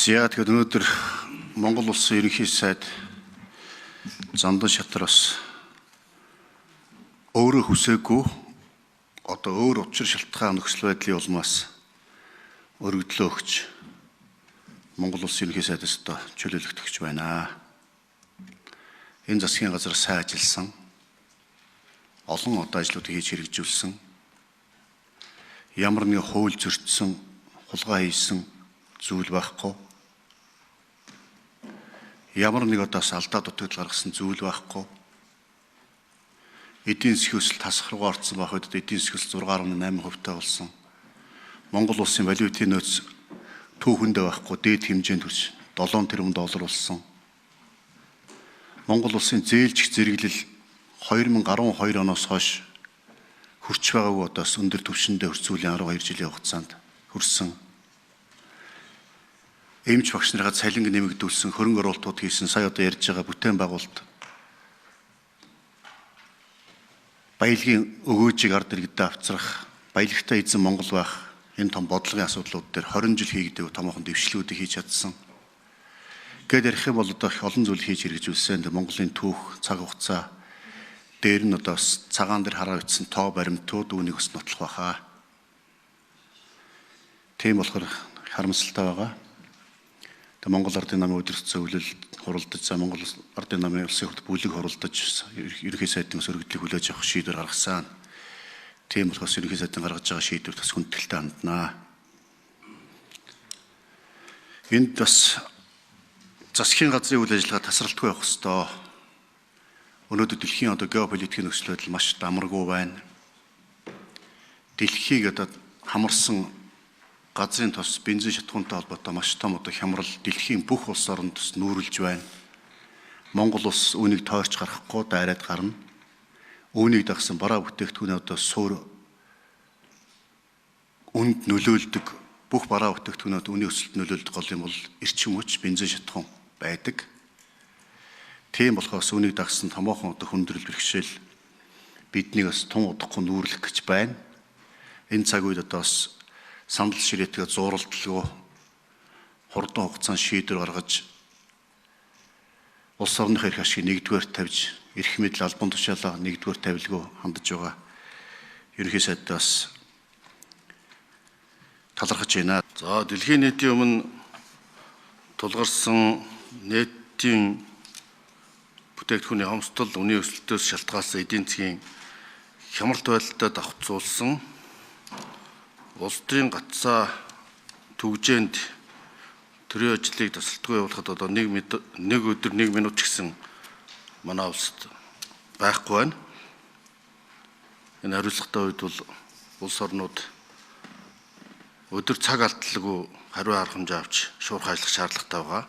За, тэгэхээр өнөөдөр Монгол Улсын Ерөнхий сайд Зандан Шатар бас өөрөө хүсээгүй одоо өөр учир шалтгаан нөхцөл байдлын улмаас өргөдлөө өгч Монгол Улсын Ерөнхий сайдаас одоо чөлөөлөгдөх байна. Энэ засгийн газар сайн ажилласан, олон одоо ажлуудыг хийж хэрэгжүүлсэн, ямар нэгэн хууль зөрчсөн, хулгай хийсэн зүйл байхгүй. Ямар нэг одоо алдаа дутагдал гаргасан зүйл байхгүй. Эдийн засгийн өсөлт тасах руугаа орцсон байх үед эдийн засгийн өсөлт 6.8% та болсон. Монгол улсын валютын нөөц түүхэндээ байхгүй дээд хэмжээнд хүрч 7 тэрбум доллар болсон. Монгол улсын зээлжих зэрэглэл 2012 оноос хойш хүрч байгаагүй одоо өндөр түвшиндээ хөрцүүлийн 12 жилийн хугацаанд хүрсэн. Эмч багш нарынхаа цалинг нэмэгдүүлсэн, хөрөнгө оруулалтууд хийсэн, сая одоо ярьж байгаа бүтээн байгуулалт баялагын өгөөжийг ард иргэдэд авчрах, баялагтай эзэн Монгол байх энэ том бодлогын асуудлууд дээр 20 жил хийгдэв томоохон дэвшлүүдийг хийж чадсан. Гээд ярих юм бол одоо их олон зүйл хийж хэрэгжүүлсэн. Монголын түүх, цаг хугацаа дээр нь одоо бас цагаан дээр хараа бичсэн тоо баримтууд үүнийг бас нотлох байхаа. Тийм болохоор харамсалтай байгаа. Тэг Монгол Ардын намын өдөрт зөвлөл хуралдаж, за Монгол Ардын намын улсын хурлд бүлэг хуралдаж, Ерөнхий сайдын бас өргөдлийг хүлээж авах шийдвэр гаргасан. Тийм болохоор Ерөнхий сайдын гаргаж байгаа шийдвэрт бас хүндэтгэлтэй ханднаа. Энд бас засгийн газрын үйл ажиллагаа тасралтгүй явах ёстой. Өнөөдөр дэлхийн одоо геополитикийн нөхцөл байдал маш дамаргүй байна. Дэлхийг одоо хамарсан газрын тос, бензин шатахуунтай холбоотой маш том одоо хямрал дэлхийн бүх улс оронд бас нүүрлж байна. Монгол улс үүнийг тойрч гарахгүй дайраад гарна. Үүнийг дагсан бараа бүтээгдэхүүний одоо суур үнд нөлөөлдөг бүх бараа бүтээгдэхүүнүүд үнийн өсөлт нөлөөлдөг гол юм бол эрчим хүч, бензин шатахуун байдаг. Тийм болохоос үүнийг дагсан томоохон одоо хүндрэл бэрхшээл биднийг бас тун удахгүй нүүрлэх гэж байна. Энэ цаг үед одоо бас сандал ширээтэйгээ зууралдалгүй хурдан хугацаанд шийдвэр гаргаж улс орных эрх ашиг нэгдүгээр тавьж, эрх мэдэл албан тушаалаа нэгдүгээр тавилгүй хандаж байгаа Ерөнхий сайдаас бас талархаж байна. За, дэлхийн нийтийн өмнө тулгарсан нийтийн бүтээгдэхүүний хомсдол, үнийн өсөлтөөс шалтгаалсан эдийн засгийн хямралт байдалтай давхцуулсан улс төрийн гацаа түгжээнд төрийн ажлыг тасралтгүй явуулахад одоо нэг өдөр нэг минут ч гэсэн манай улсад байхгүй байна. Энэ хариуцлагатай үед бол улс орнууд өдөр цаг алдалгүй хариу арга хэмжээ авч шуурхай ажиллах шаардлагатай байгаа.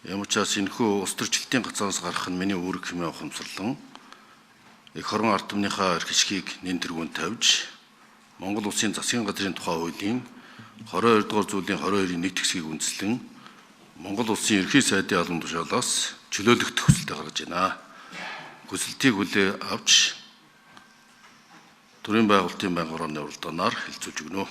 Юм учраас энэхүү улс төрчлөлтийн гацаанаас гарах нь миний үүрэг хэмээн ухамсарлан эх орон ард түмнийхээ эрх ашгийг нэн тэргүүнд тавьж Монгол Улсын засгийн газрын тухай хуулийн 22 дугаар зүйлийн 22-ийн 1 хэсгийг үндэслэн Монгол Улсын Ерөнхий сайдын албан тушаалаас чөлөөлөгдөх хүсэлтээ гаргаж байна. Хүсэлтийг хүлээ авч төрийн байгуулалтын байнгын орны уралдаанаар хэлэлцүүлж өгнө.